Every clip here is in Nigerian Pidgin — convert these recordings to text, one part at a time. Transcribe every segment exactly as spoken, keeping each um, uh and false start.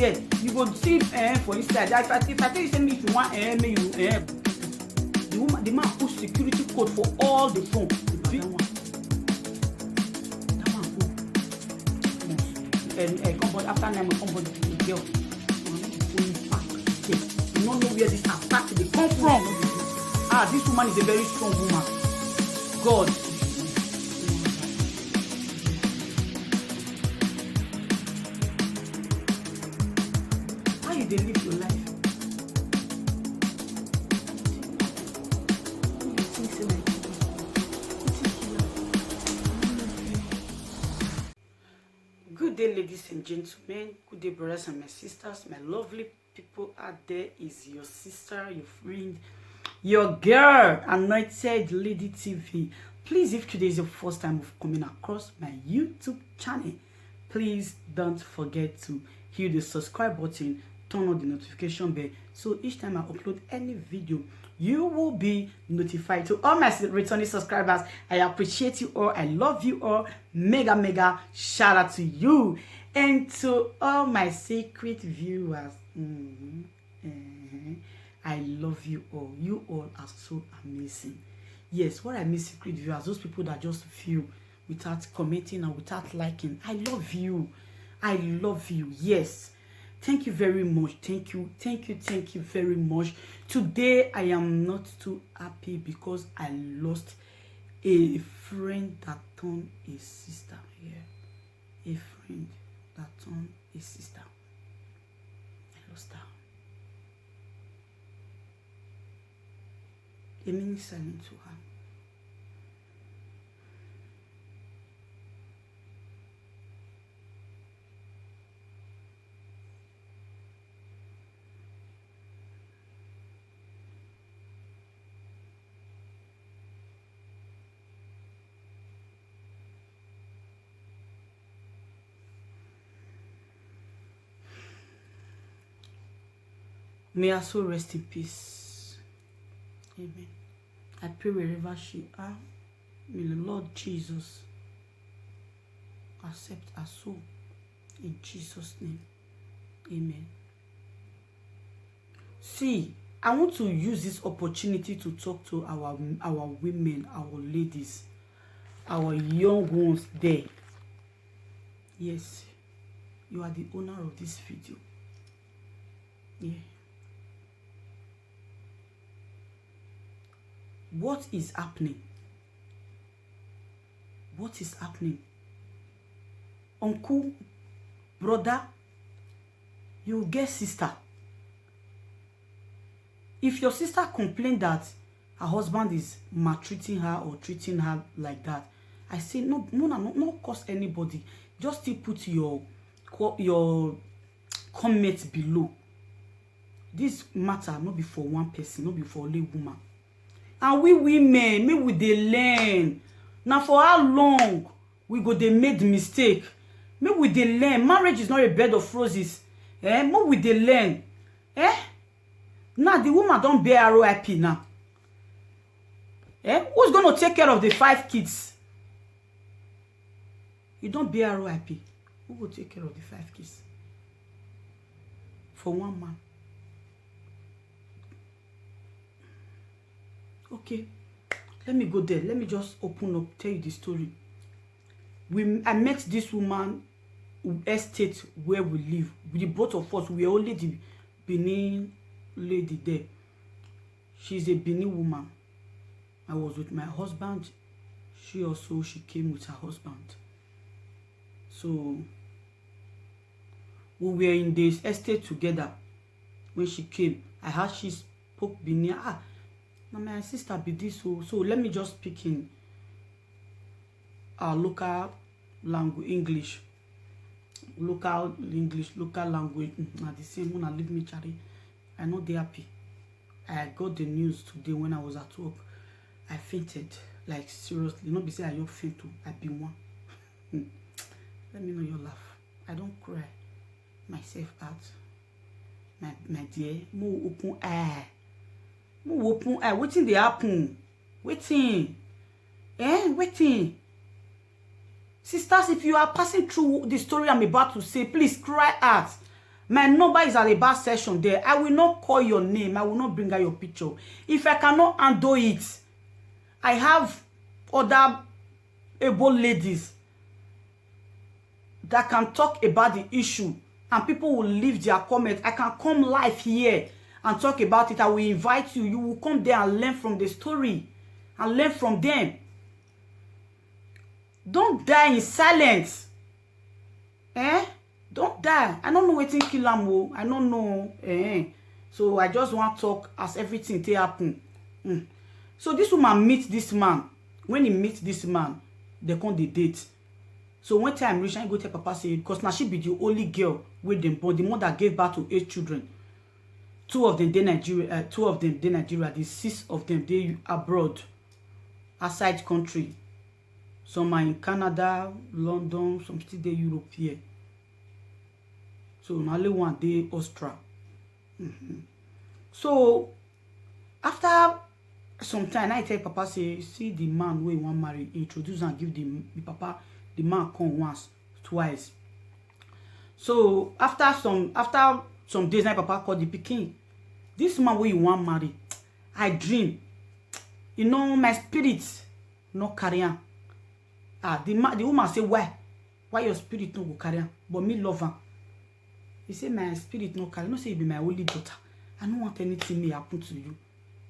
Yeah, you go see, eh, for inside. If I, if I tell you, say me, if you want, eh, me, you, eh, the woman, the man put security code for all the phone. The big one. That one go. And, eh, come, but after nine months, come, but the girl. Going back. You don't know where this attack dey come from. Ah, this woman is a very strong woman. God. How you dey live your life? Who you think say na you? Wetin kill am? Good day, ladies and gentlemen. Good day, brothers and my sisters, my lovely people out there. Is your sister, your friend, your girl, Anointed Lady T V. Please, if today is your first time of coming across my YouTube channel, please don't forget to hit the subscribe button, turn on the notification bell, so each time I upload any video, you will be notified. To all my returning subscribers, I appreciate you all. I love you all. Mega, mega shout out to you. And to all my secret viewers, mhm, eh, I love you all. You all are so amazing. Yes, what I mean, secret viewers, those people that just view without commenting and without liking. I love you. I love you. Yes. Thank you very much. Thank you. Thank you. Thank you very much. Today, I am not too happy because I lost a friend that turned a sister. Yeah. A friend that turned a sister. I lost her. Èmi ní silent to her. May her soul rest in peace. Amen. I pray wherever she are, may the Lord Jesus accept her soul in Jesus' name. Amen. See, I want to use this opportunity to talk to our, our women, our ladies, our young ones there. Yes, you are the owner of this video. Yeah. What is happening? What is happening? Uncle, brother, you get sister. If your sister complain that her husband is maltreating her or treating her like that, I say, no, no, no, no, no curse anybody. Just still put your co-, your comment below. This matter no be for one person, no be for only woman. And we women, make we dey learn. Na for how long we go dey make mistake? Make we dey learn. Marriage is not a bed of roses. Eh? Make we dey learn. Eh? Now the woman don bear R I P now. Eh? Who's gonna take care of the five kids? You don bear R I P. Who go take care of the five kids? For one man. Okay. Let me go there. Let me just open up, tell you the story. We, I met this woman estate where we live. The both of us, we were only the Benin lady there. She's a Benin woman. I was with my husband. She also, she came with her husband. So we were in this estate together when she came. I heard she spoke Benin. Ah, now my sister be this. So, so let me just speak in our local language, English. Local English, local language, mm, na the same. Una leave me, Charlie. I no dey happy. I got the news today when I was at work. I fainted, like, seriously. No be say I just faint o, I be one. Hmm. Let me know your laugh. I don't cry myself out. My, my dear, mo open eye. Mo open eye. Wetin dey happen? Wetin? Eh? Wetin? Sisters, if you are passing through the story I'm about to say, please cry out. My number is at the back section there. I will not call your name. I will not bring out your picture. If I cannot handle it, I have other able ladies that can talk about the issue, and people will leave their comment. I can come live here and talk about it. I will invite you. You will come there and learn from the story and learn from them. Don't die in silence. Eh? Don't die. I don't know wetin kill am o. I don't know. Eh. So I just want talk as everything take happen. Mm. So this woman meet this man. When he meet this man, they come dey date. So when time reach, I go tell papa say, because now she be the only girl with them, but the mother gave birth to eight children. Two of them dey Nigeria. Uh, two of them dey Nigeria. The six of them dey abroad, outside country. Some are in Canada, London, some still dey Europe here. So na only one dey Austria. Mm-hmm. So after some time, I tell papa say, see the man wey wan marry, introduce and give the, the papa, the man come once, twice. So after some after some days, my papa call the pikin. This man wey you wan marry, I dream. You know, my spirit no carry am. Ah, the man, the woman say, why? Why your spirit no go carry am? But me love am. He say, my spirit no carry. No say you be my only daughter. I no want anything may happen to you.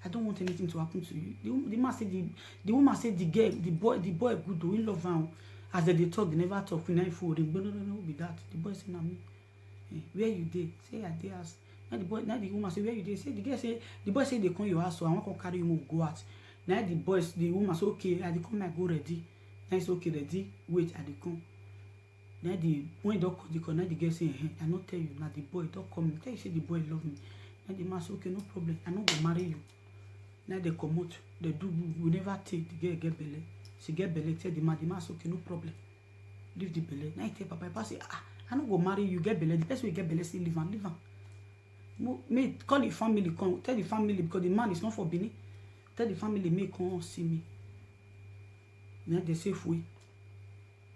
I don't want anything to happen to you. The, the man said the, the woman said the girl, the boy, the boy good though, he love am. As they dey talk, they never talk. We na fool. They go, no, no, no, be that. The boy say, na me. Eh, where you dey? Say, I dey house. Now the boy, now the woman say, where you dey? Say the girl say, the boy say they come your house, so I want to carry you move go out. Now the boy, the woman say, okay, I dey come, I go ready. Now it's okay, ready. Wait, I dey come. Now the when they call the call, now the girl say, eh, I not tell you. Now the boy don't call me. Tell you say the boy love me. Now the man say, okay, no problem. I no go marry you. Now they come out. They do. We never take the girl get belle. She get belle. Tell the man. The man say, okay, no problem. Leave the belle. Now he tell papa. Papa say, ah, I no go marry you. Get belle. The person wey get belle say leave am, leave am. Mo- Me call the family come. Tell the family because the man is not for Benin. Tell the family make come see me. Now they say, fui.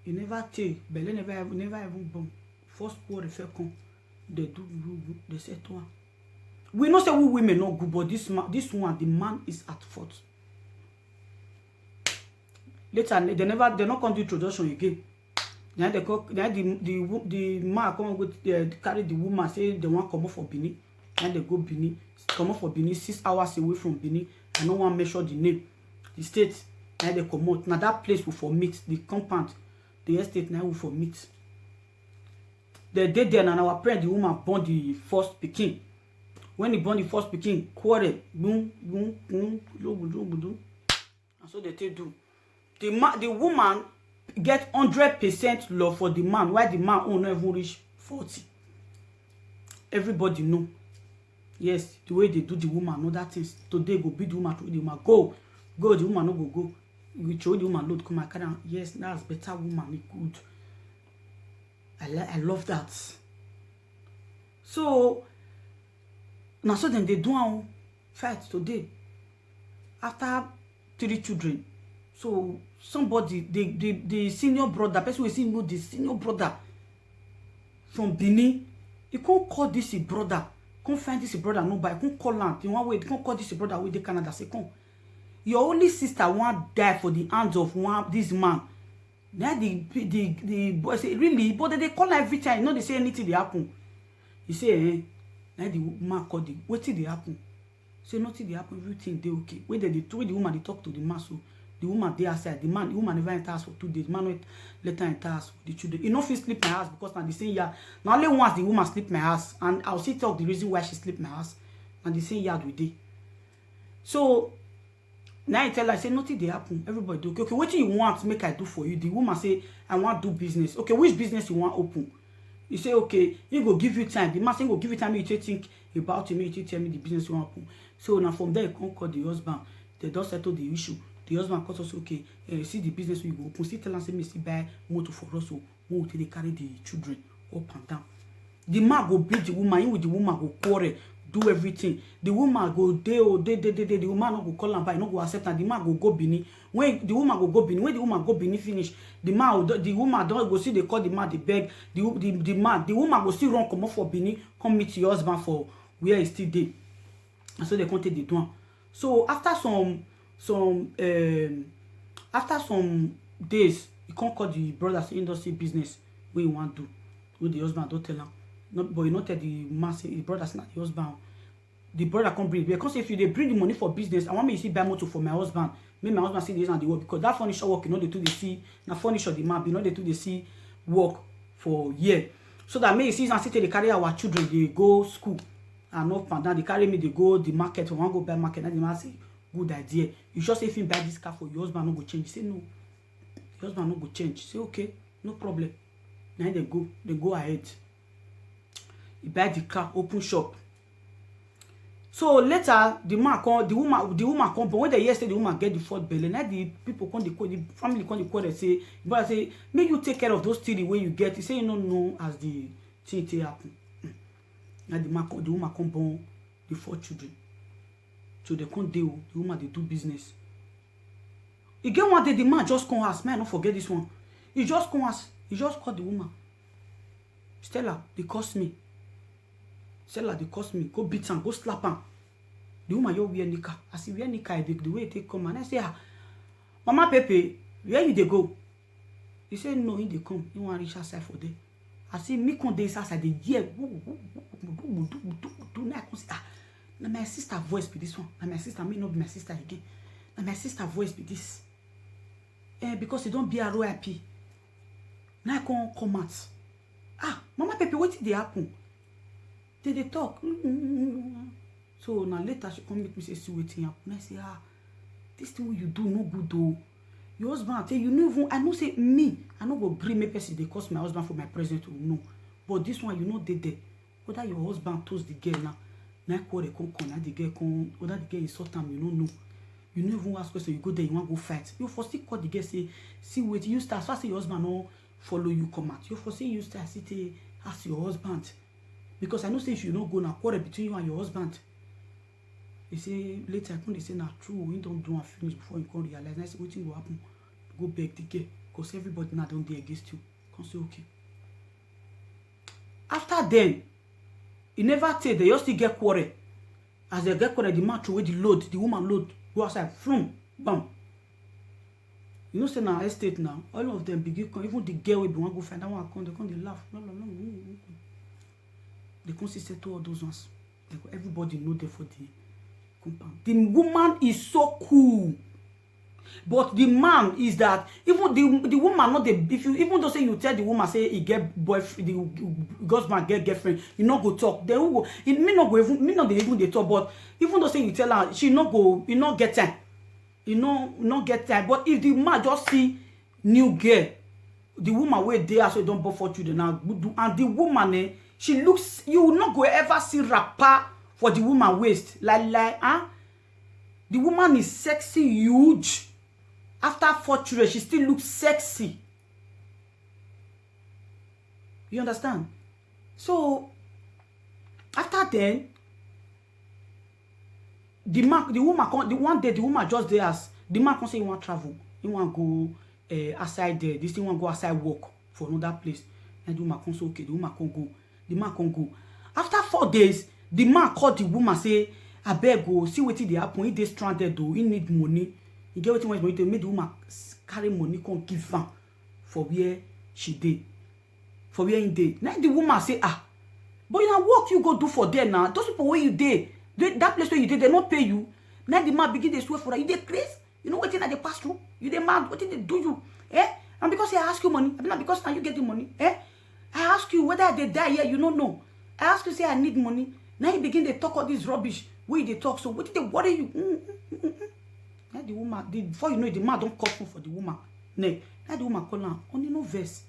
You never take belle, never even never even born. First quarter fair come. They do, do, do, they say to am. We know say we women not good, but this man, this one, the man is at fault. Later, they never, they not come do introduction again. Now they call, now the the wo- the man come with uh, carry the woman, say they want come up for Benin. Now they go Benin, come up for Benin, six hours away from Benin. I no want measure the name, the state. Now they come out. Now that place we for meet, the compound, the estate. Now we for meet. They dey there, and our parent, the woman born the first pikin. When he born the first pikin, quarrel, boom, boom, boom, logudu, logudu. And so they take do. The ma- the woman get hundred percent love for the man, while the man own not even reach forty. Everybody know. Yes, the way they do the woman, other things. Today go beat the woman, throw the woman, go, go. The woman no go go. You throw the woman load, come and carry am. Yes, that's better woman. It good. I li- I love that. So now so then they do am fight today. After three children, so somebody, the the the senior brother, person we see know the senior brother from Benin, he come call this his brother, come find this his brother no buy, come call am the one way, come call this his brother wey dey Canada, say, come, your only sister wan die for the hands of one this man. Now the the the boy say, really? But they dey call am every time, no dey say anything dey happen. He say, eh. Now the man call the, wetin dey happen? Say nothing dey happen, everything dey okay. When they dey throw the woman, they talk to the man, so the woman dey outside. The man, the woman never enter house for two days. The man no let her enter house for the children. He no fit sleep my house because na the same yard. Na only once the woman sleep my house, and I'll still talk the reason why she sleep my house. Na the same yard we dey. So now he tell her, say nothing dey happen. Everybody dey okay. Okay, wetin you want make I do for you? The woman say, I wan do business. Okay, which business you wan open? He say, okay, he go give you time. The man say he go give you time, you take think about it, make you take tell me the business you wan open. So now from there, he come call the husband. They don settle the issue. The husband come talk say, okay, eh, see the business we go open. Still tell am say me still buy motor for us, so we take dey carry the children up and down. The man go beat the woman, he with the woman go quarrel, do everything. The woman go dey, oh, dey, dey, dey, dey. The woman no go call am back, no go accept am. The man go go Benin. When the woman go go Benin, when the woman go Benin finish, the man, the woman don go see, they call the man, they beg the, the, the man. The woman go still run comot for Benin, come meet your husband for where he still dey. And so they come take the do am. So after some some um, after some days, he come call the brother say he don see business wey he wan do, wey the husband don tell am. No, but he no tell the man say, the brother say na the husband. The brother come bring, because if you dey bring the money for business, I wan make you see buy motor for my husband. Make my husband see the reason the work, because that furniture work, you know, they too dey see, na furniture the man be, you know, they too dey see work for year. So that make you see, I see, they carry our children, they go school and up and down. They carry me, they go the market. I wan go buy market. And the man say, good idea. You sure say if you buy this car for your husband, no go change? He say no. Your husband no go change. Say okay, no problem. Now they go, they go ahead. He buy the car, open shop. So later, the man come, the woman, the woman come born. When they hear say the woman get the fourth belle, now the people come, they call, the family come, they call, they say, brother say, make you take care of those three wey you get. He say you no know as the thing take happen. Hmm. Now the man come, the woman come born the four children. So they come dey, oh, the woman dey do business. E get one day, the man just come house. Man, I no forget this one. He just come house. He just call the woman. Stella, they curse me. Stella, they curse me. Go beat am, go slap am. The woman, you wear knicker. As he wear knicker, the, the way he take come, and I say, ah, Mama Pepe, where you dey go? He say no, he dey come. He wan reach outside for there. I say, me come dey inside, I dey hear. Woo, woo, woo, woo, woo, woo, woo, woo, woo. Now I come say, ah, na my sister voice be this one. Na my sister, me no be my sister again. Na my sister voice be this. Eh, because he don be R O I P. Now I come come out. Ah, Mama Pepe, wetin dey happen? They dey talk. Mm, mm, mm, mm, mm. So now later she come meet me, say, see wetin happen. I say, ah, this thing wey you do no good though. Your husband tell you, no even, I know say me, I no go gree make person dey curse my husband for my present, oh no. But this one, you no dey there. Whether your husband toast the girl now, na quarrel come come, na the girl come, whether the girl insult am, you no know. You no even ask question, you go there, you wan go fight. You for still call the girl say, see wetin you start, as far say your husband no follow you come out. You for say you start, see, take ask your husband. Because I know say if you no go, na quarrel between you and your husband. He say later, I come dey say na true, he don do am finish before he come realize. And I say, wetin go happen? Go beg the girl, because everybody now don dey against you. Come say, okay. After then, e never tey, they just still get quarrel. As they get quarrel, the man throw away the load, the woman load, go outside, frum, bam. You know say na estate now. All of them begin come, even the girl wey be wan go find that one come, they come dey laugh. No, no, no, no, no. They come still settle all those ones. They go, everybody know them for the compound. The woman is so cool. But the man is that even the, the woman not the, if you, even though say you tell the woman say he get boyfriend, the husband get girlfriend, you no go talk. They will go, it may not go even, may not they even dey talk. But even though say you tell her, she no go, you no get time. You no, no get time. But if the man just see new girl, the woman wey dey house wey don born four children now, and the woman, eh, she looks, you will not go ever see wrapper for the woman waist. Like, like, huh? The woman is sexy, huge. After four children, she still looks sexy. You understand? So after then, the man, the woman come, the one day the woman just dey house. The man come say he wan travel, he wan go, uh, outside there. This thing wan go outside work for another place. And the woman come say okay. The woman come go. The man come go. After four days, the man call the woman say, abeg o, see wetin dey happen. He dey stranded o. He need money. He get wetin, want money to make the woman carry money come give am for where she dey, for where he dey. Now the woman say, ah, but na work you go do for there now. Those people where you dey, that place where you dey, they no pay you. Now the man begin dey swear for her. You dey craze? You know wetin I dey pass through? You dey mad? Wetin dey do you? Eh? And because say I ask you money, I mean, because now you get the money. Eh? I ask you whether I dey die here, you no know. I ask you say I need money. Now you begin dey talk all this rubbish wey you dey talk. So wetin dey worry you? Mm, mm, mm, mm, mm. Now the woman, the, before you know it, the man don cut phone for the woman neck. Now the woman call am, honey, no vex.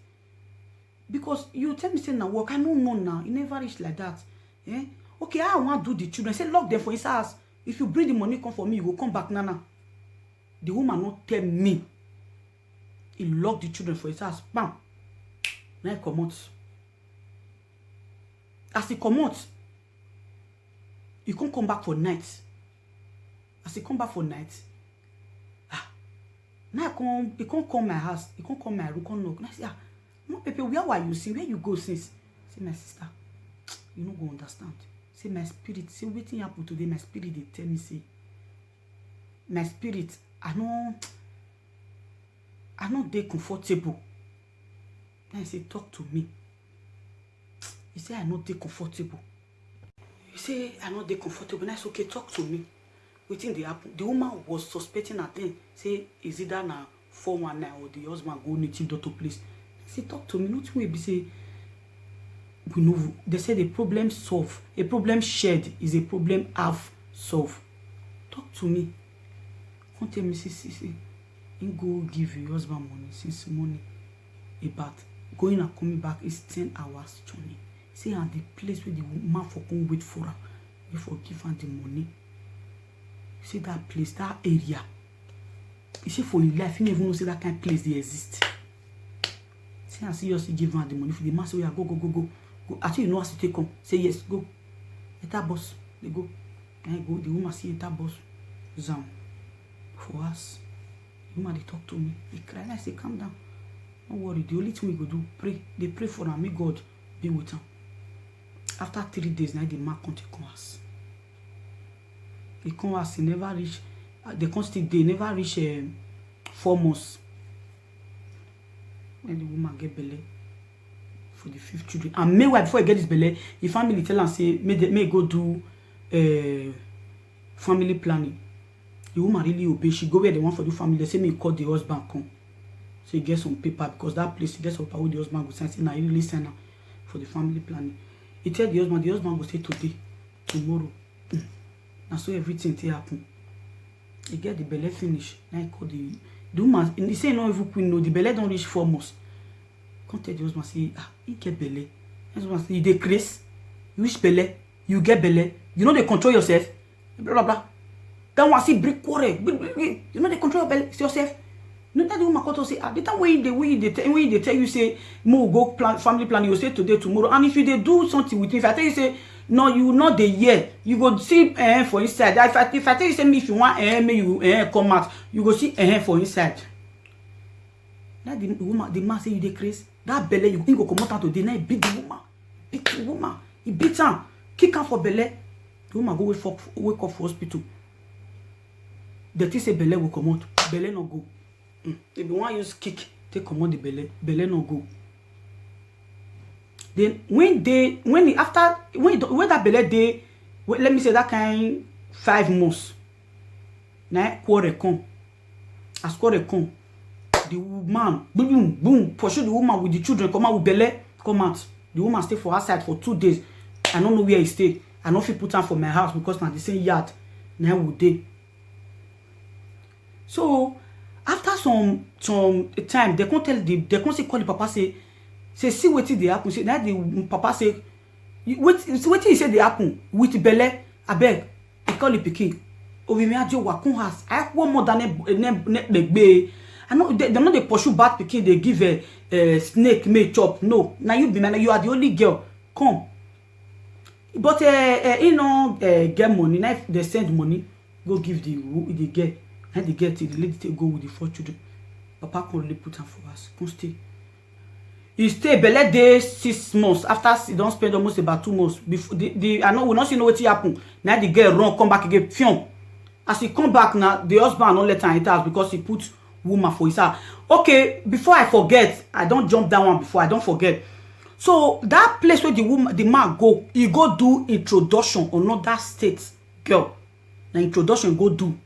Because you tell me say na work, I no know now. E never reach like that. Eh? Okay, I wan do the children. Say lock them for inside house. If you bring the money come for me, you go come back now now. The woman no tell me. He lock the children for his house. Bam. Now he comot. As he comot, He come come back for night. As he come back for night, ah, now I come, he come come my house, he come come my room, come knock. And I say, ah, no, Pepe, where were you since? Where you go since? Say, my sister, you no go understand. Say, my spirit, say, wetin happen today? My spirit dey tell me say, my spirit, I no, I no dey comfortable. Then he say, talk to me. He say, I no dey comfortable. He say, I no dey comfortable. Now it's okay, talk to me. Wetin dey happen? The woman was suspecting at then say is either na four one nine or the husband go native doctor place. He say, talk to me. Nothing wey be say we know. They say the problem solve. A problem shared is a problem half solve. Talk to me. Come tell me, see, see, see. He go give your husband money since morning. About going and coming back is ten hours journey. Say, and the place where the man for come wait for her, we for give her the money. See that place, that area. He say for his life, he never know say that kind of place they exist. Say, I seriously give her the money for the man. Say, yeah, go, go, go, go, go. I think you know as to take come. Say yes, go. Enter bus, they go. And go. The woman see enter bus. Zam. For us, the woman they talk to me. They cry. I say, calm down. Don't worry. The only thing we go do, pray. They pray for her. May God be with her. After three days, now the man come take come house. He come house, he never reach. Uh, they come still, they never reach um, four months. When the woman get belle for the fifth children, and meanwhile before he get this belle, the family tell am say make they, make he go do uh, family planning. The woman really obey. She go where they want for the family. They say make he call the husband come. So he get some paper because that place he get some paper wey the husband go sign. Say na he really sign am for the family planning. He tell the husband, the husband go say today, tomorrow. Mm. Na so everything take happen. He get the belle finish. Now he call the the woman. He say he no even queen no. The belle don reach four months. Come tell the husband say ah he get belle. The husband say you dey craze. You reach belle. You get belle. You no dey control yourself. Blah blah blah. That one see bring quarrel. Bring, bring, bring. You no dey control your belle yourself. You know that the woman come talk say ah the time when they when they tell when they tell you say mo go plan family plan you say today tomorrow and if you dey do something with me if I tell you say no you no dey here you go see eh for inside if I if I tell you say me if you want eh make you eh come out you go see eh for inside. That the woman the man say you dey craze that belle you he go comot am today now he beat the woman beat the woman he beat am kick am for belle the woman go wake up wake up for hospital. They think say belle go comot belle no go. Mm. They be wan use kick take comot the belle belle no go. Then when they when he after when he don- when that belle dey wait, let me say that kind five months na quarrel come as quarrel come the man boom boom pursue the woman with the children come out with belle come out the woman stay for outside for two days. I no know where he stay. I no fit put am for my house because na the same yard na we dey. So after some some time they come tell the they come say call the papa say say see wetin dey happen say na the papa say wetin wetin he say dey happen with belle abeg he call the pikin obimi ajo wakun house I one more than ne ne ne gbegbe I no they, they no dey pursue bad pikin dey give a, a snake may chop no na you be man you are the only girl come but uh, uh, he no uh, get money na they send money go give the wo- the girl na the girl till the lady take go with the four children papa come really put am for house come stay he stay belle dey six months after he don spend almost about two months before the the i no we no see know wetin happen na the girl run come back again fion as he come back na the husband no let am enter house because he put woman for his house okay before I forget I don jump that one before I don forget so that place wey the woman the man go he go do introduction another state girl na introduction go do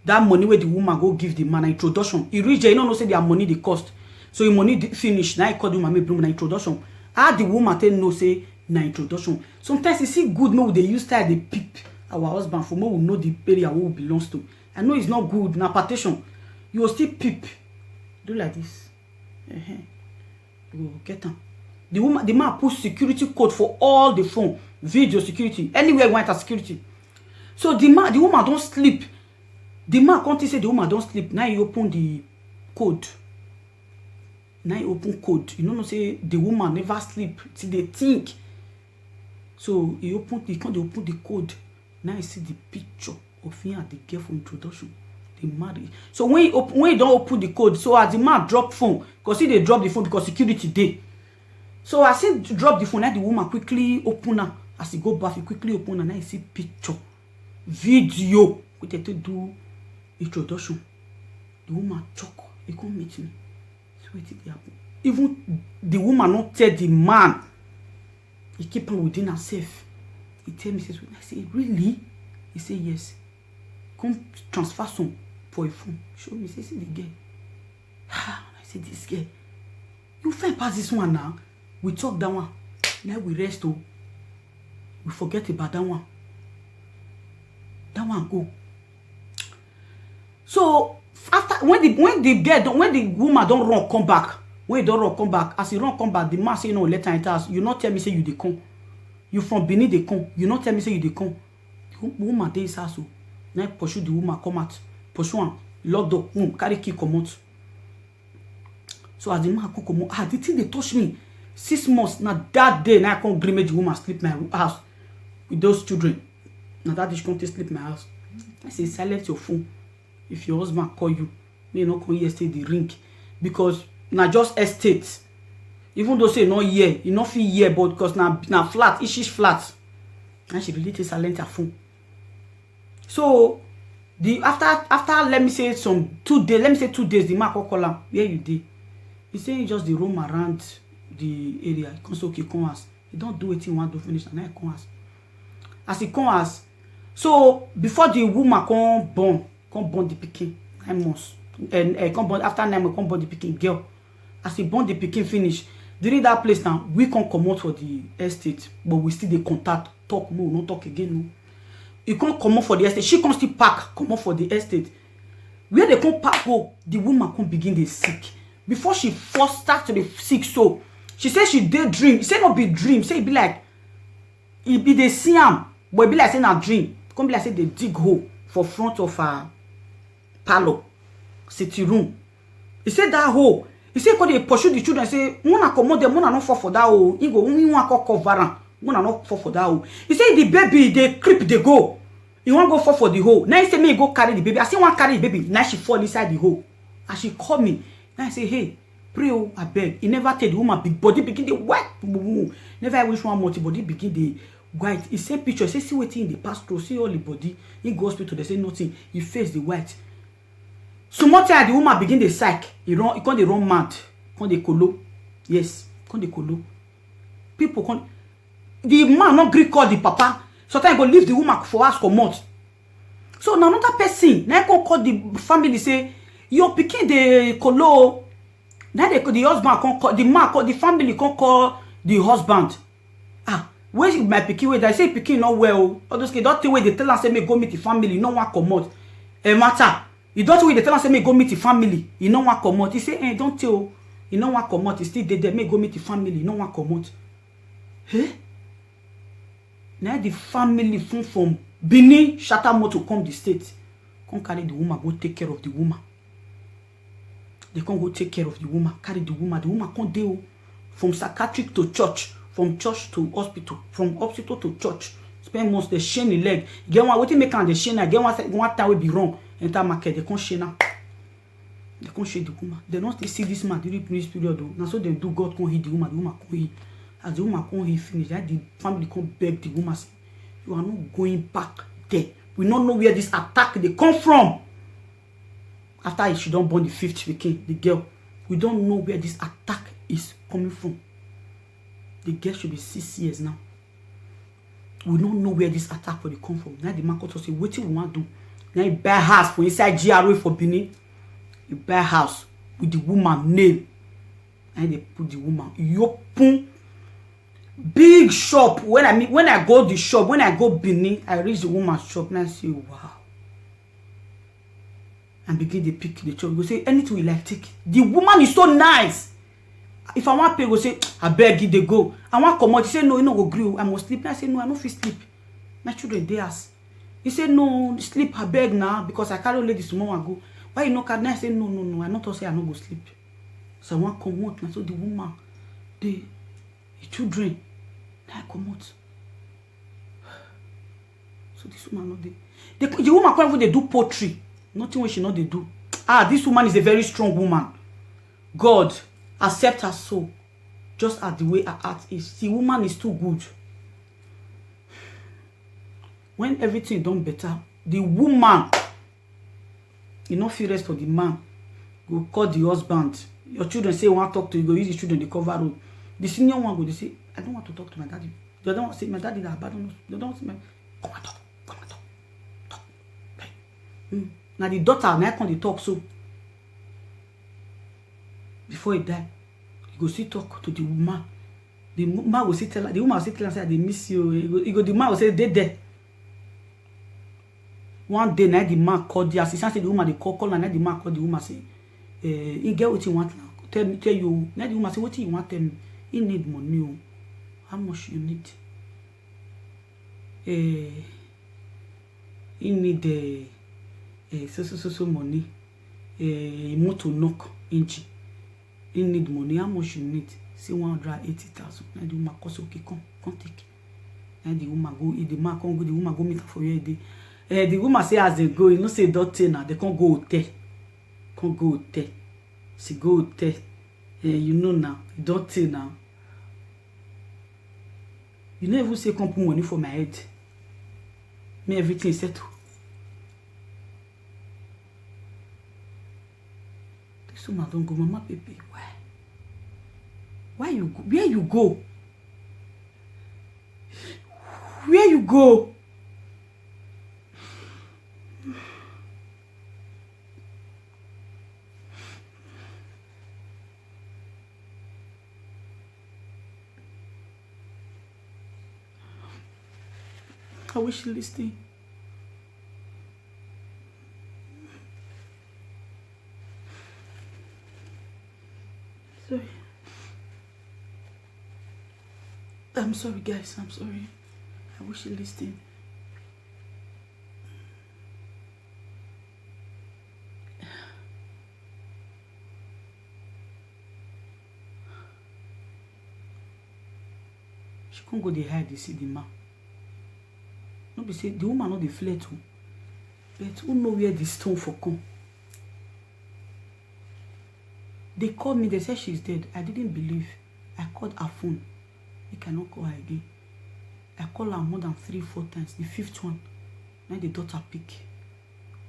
that money wey the woman go give the man na introduction e reach there you no know say their money dey cost so him money dey finish na he call the woman make bring na introduction how the woman take know say na introduction sometimes e still good make we dey use style dey peep our husband for make we know the area wey we belongs to I know it's not good na partition you go still peep do like this uh-huh. You go get am. The woman, the man put security code for all the phone, video security, anywhere you want a security. So the man, the woman don't sleep. The man can't say the woman don't sleep. Now he open the code. Now he open code. You know, no say the woman never sleep. See they think. So he open, he can't open the code. Now I see the picture of him and the girl for introduction. They marry. So when he open, when he don't open the code, so as the man drop phone, because he dey drop the phone because security dey. So as he drop the phone, now the woman quickly open her. As he go back, he quickly open her. Now he see picture, video, we dey take do introduction. The woman talk, he come meet me. So wetin dey happen? Even the woman not tell the man. He keep am within herself. He tell me, say, I say, really? He say, yes. Come transfer some for a phone. Show me, say, see the girl. Ah, I say, this girl. You fine pass this one now. We talk that one. Now we rest, oh. We forget about that one. That one go. So after, when the when the girl don, when the woman don run come back, when he don run come back, as he run come back, the man say, no, let her enter house. You not tell me say you dey come. You from Benin dey come. You not tell me say you dey come. The wo- woman dey inside house, oh. Now he pursue the woman come out, pursue am, lock door, boom, carry key comot. So as the man come comot, ah, the thing dey touch me. Six months, na that day na I come gree make the woman sleep my house with those children. Na that day she come take sleep my house. I say, silence your phone. If your husband call you, may you not come here say the ring, because na just estate. Even though say no hear, you no fit hear, but because na na flat, each each flat. And she really take silent her phone. So the after after let me say some two days, let me say two days, the man come call am, where you dey? He say he just dey roam around the area. He come say, okay, come house. He don do wetin he wan do finish, and now he come house. As he come house, so before the woman come born, come born the pikin, nine months, and uh, come born after nine months, come born the pikin girl. As he born the pikin finish, during that place now, we come comot for the estate, but we still dey contact, talk more, no talk again, no. He come comot for the estate, she come still pack comot for the estate. Where they come pack go, the woman come begin dey sick. Before she first start to dey sick, so she say she dey dream. She say no be dream, say e be like e be dey see am, but e be like say na dream. Come be like say they dig hole for front of her parlor, sitting room. He say that hole. He say come dey pursue the children. Say, "Mona comot there, Mona no fall for that hole." He go, "He wan come cover am. Mona no fall for that hole." He say the baby dey creep dey go. He wan go fall for the hole. Now he say make he go carry the baby. As he wan carry the baby, now she fall inside the hole. As she call me, now I say, "Hey, pray o, abeg." He never tell the woman. Big body begin dey white. Never even reach one month, body begin dey white. He send picture. He say, "See wetin he dey pass through. See all the body." He go hospital. They say nothing. He face dey white. Small time, the woman begin dey psych. He run, he come dey run mad. Come dey kolo. Yes, come dey kolo. People come. The man no gree call the papa. Sometimes he go leave the woman for house comot. So na another person na come call the family say, "Your pikin dey kolo." Now the the husband come call the man, call the family, come call the husband. "Ah, where is my pikin wey die?" Say pikin no well o. All those kids don tey wey dey tell am say make go meet the family, no wan comot. E matter. E don tey wey dey tell am say make go meet the family, e no wan comot. He say, "Eh, don tey o." E no wan comot. He still dey there. Make go meet the family, e no wan comot. Hey, now the family from from Benin shatter motor come the state, come carry the woman, go take care of the woman. They come go take care of the woman, carry the woman. The woman come dey o, from psychiatric to church, from church to hospital, from hospital to church. Spend months dey shame the leg. Get one wetin make am dey shame. I get one one time wey be run enter market, they come shame am. They come shame the woman. They no still see this man during this period o. Na so dem do, God come heal the woman. The woman come heal. As the woman come heal finish, that the family come beg the woman say, "You are not going back there. We no know where this attack dey come from." After she don born the fifth pikin, the girl, we don't know where this attack is coming from. The girl should be six years now. We don't know where this attack for dey come from. Now the man come talk say, "Wetin we wan do?" Now he buy house for inside G R A for Benin. He buy house with the woman name. And they put the woman. He open big shop. When I mean, when I go the shop, when I go Benin, I reach the woman's shop and I say, "Wow." And begin dey pick the chop. Go say, "Anything you like, take." The woman is so nice. If I wan pay, go say, "Abeg, you dey go." I wan comot. He say, "No, you no go gree o. I must sleep." I say, "No, I no fit sleep. My children dey house." He say, "No, sleep, abeg na, because I carry lady small one go." "Why you no carry?" I say, "No, no, no. I no talk say I no go sleep." So I wan comot. Na so the woman, the, the children, na I comot. So This woman no dey. The, the woman come even dey do poultry. Nothing wey she no dey do. Ah, this woman is a very strong woman. God, accept her soul, just as the way her heart is. The woman is too good. When everything don better, the woman, e no fit rest for the man, go call the husband. Your children say wan talk to you, go use the children dey cover road. The senior one go dey say, "I don't want to talk to my daddy." The other one say, "My daddy na abandon us." The other one say, "My, come and talk, come and talk, talk." Hey. Mm. Na the daughter na come dey talk so. Before he die, he go still talk to the woman. The mo- man go still tell her, the woman go still tell her say, "I dey miss you." He go, he go, the man go say, "Dey there." One day, na the man call the, as he say the woman dey call, call, na the man call the woman say, eh, "He get wetin he want now. Tell me, tell you." Na the woman say, "Wetin you want tell me?" "He need money o." "How much you need?" "Eh, he need, eh, eh, so, so, so, so money. Eh, he motor knock engine. He need money. How much you need?" "Say one hundred eighty thousand." Na the woman come say, "Okay, come, come take." Na the woman go, the man come go, the woman go meet her for where he dey. Eh, the woman say as they go, you know say don tey na, they come go hotel. Come go hotel. She go hotel. Eh, you know now, e don tey now. You no even say come put money for my head. Me everything settle. This woman don go, Mama Pepe. Why? Why you go? Where you go? Where you go? I wish you listening. Sorry. I'm sorry, guys. I'm sorry. I wish you listening. She come go dey hide, dey see the man. No be say the woman no dey flirt o, but who know where the stone for come? They call me, they said she's dead. I didn't believe. I called her phone. Make I no call her again. I call her more than three, four times. The fifth one, na the daughter pick.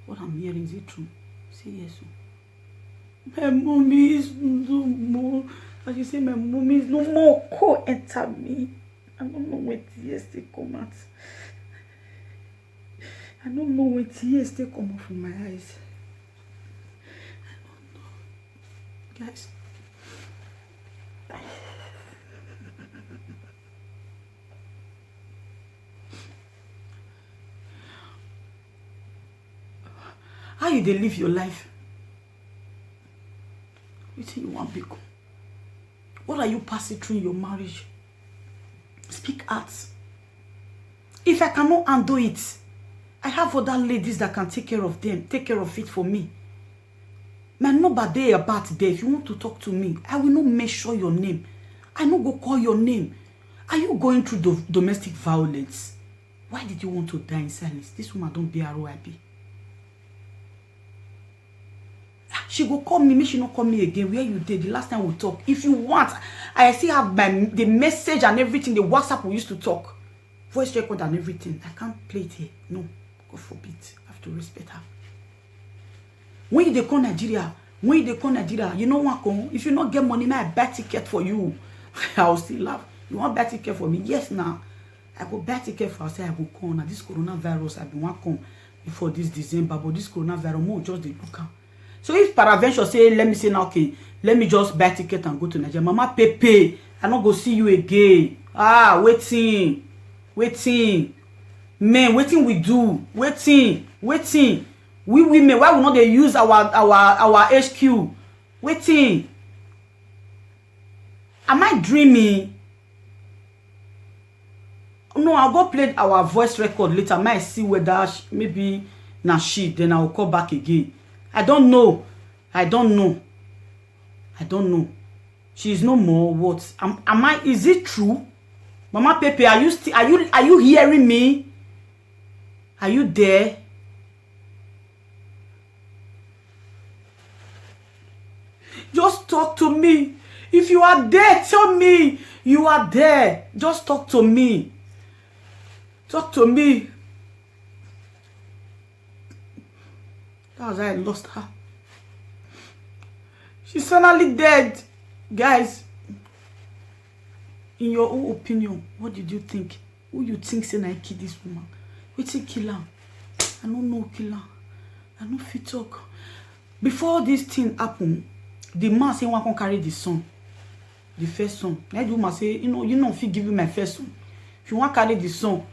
What I'm hearing, is it true? Say yes o. My mommy is no more. As you say, my mommy is no more. Call enter me. I don't know when tears dey come out. I don't know when tears dey come out from my eyes. I don't know. Guys. How you dey live your life? Wetin you wan become? What are you passing through in your marriage? Speak out. If I cannot handle it, I have other ladies that can take care of them, take care of it for me. My number dey about there. If you want to talk to me, I will not mention your name. I no go call your name. Are you going through do- domestic violence? Why did you want to die in silence? This woman don be R O I B. She go call me, make she no call me again. Where you dey? The last time we talk, if you want, I still have my the message and everything, the WhatsApp we used to talk, voice record and everything. I can't play it here. No, God forbid. I have to respect her. When you dey come Nigeria, when you dey come Nigeria, you no wan come. If you no get money, make I buy ticket for you. I will still laugh. You wan buy ticket for me? Yes, now. I go buy ticket for outside, I go come. Na this coronavirus, I bin wan come before this December, but this coronavirus, mo just dey look am. So if peradventure say, let me say now, okay, let me just buy ticket and go to Nigeria. Mama Pepe, I no go see you again. Ah, wetin? Wetin? Men, wetin we do? Wetin? Wetin? We women, why we no dey use our, our, our H Q? Wetin? Am I dreaming? No, I'll go play our voice record later. Might see whether sh- maybe na she. Then I'll call back again. I don't know. I don't know. I don't know. She is no more. What? Am, am I? Is it true? Mama Pepe, are you still? Are you? Are you hearing me? Are you there? Just talk to me. If you are there, tell me you are there. Just talk to me. Talk to me. That was how I lost her. She's finally dead. Guys, in your own opinion, what did you think? Who you think say na kill this woman? Wetin kill am? I no know kill am. I no fit talk. Before this thing happen, the man say he wan come carry the son, the first son. Na the woman say, you know, you no fit give me my first son. If you wan carry the son,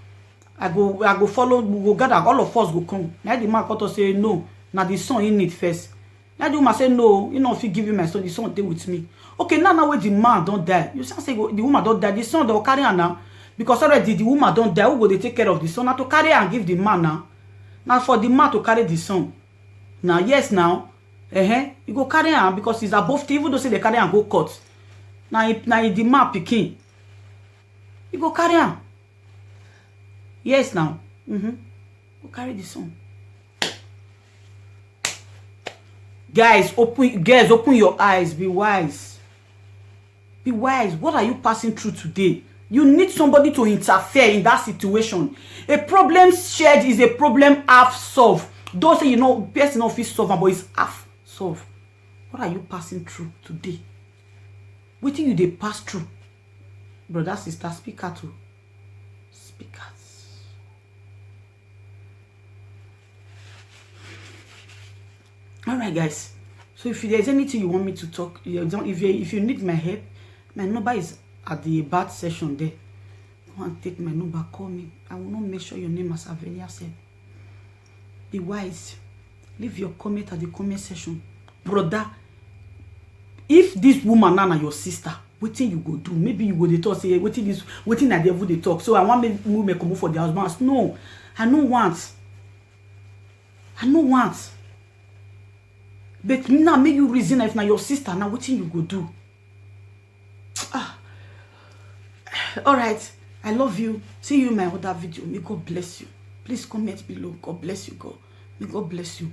I go, I go follow, we go gather, all of us go come. Na the man come talk say no, na the son he need first. Na the woman say no, he no fit give you my son, the son dey with me. Okay, now, now wey the man don die, you see say go, the woman don die, the son don carry am now, because already the woman don die. Who go dey take care of the son? Na to carry am give the man now. Na for the man to carry the son. Now, yes, now, uh-huh, you go carry am because he's above, even though say they carry am go court. Now, he, now he the man pikin. You go carry am. Yes, now. Mm-hmm. Go carry the son. Guys, open, girls, open your eyes. Be wise. Be wise. What are you passing through today? You need somebody to interfere in that situation. A problem shared is a problem half solved. Don't say you know person no fit solve am, but it's half solved. What are you passing through today? Wetin you dey pass through? Brother, sister, speak out o. Speak out. All right, guys. So if there's anything you want me to talk, you don't, if you, if you need my help, my number is at the bad section there. Go and take my number, call me. I will not mention your name as Avelia said. Be wise. Leave your comment at the comment section. Brother, if this woman now na your sister, wetin you go do? Maybe you go dey talk say wetin this, wetin na devil dey talk. So I want make women comot for their husbands. No, I no want. I no want. But now make you reason, if na your sister, now wetin you go do? Ah. All right. I love you. See you in my other video. May God bless you. Please comment below. God bless you, God. May God bless you.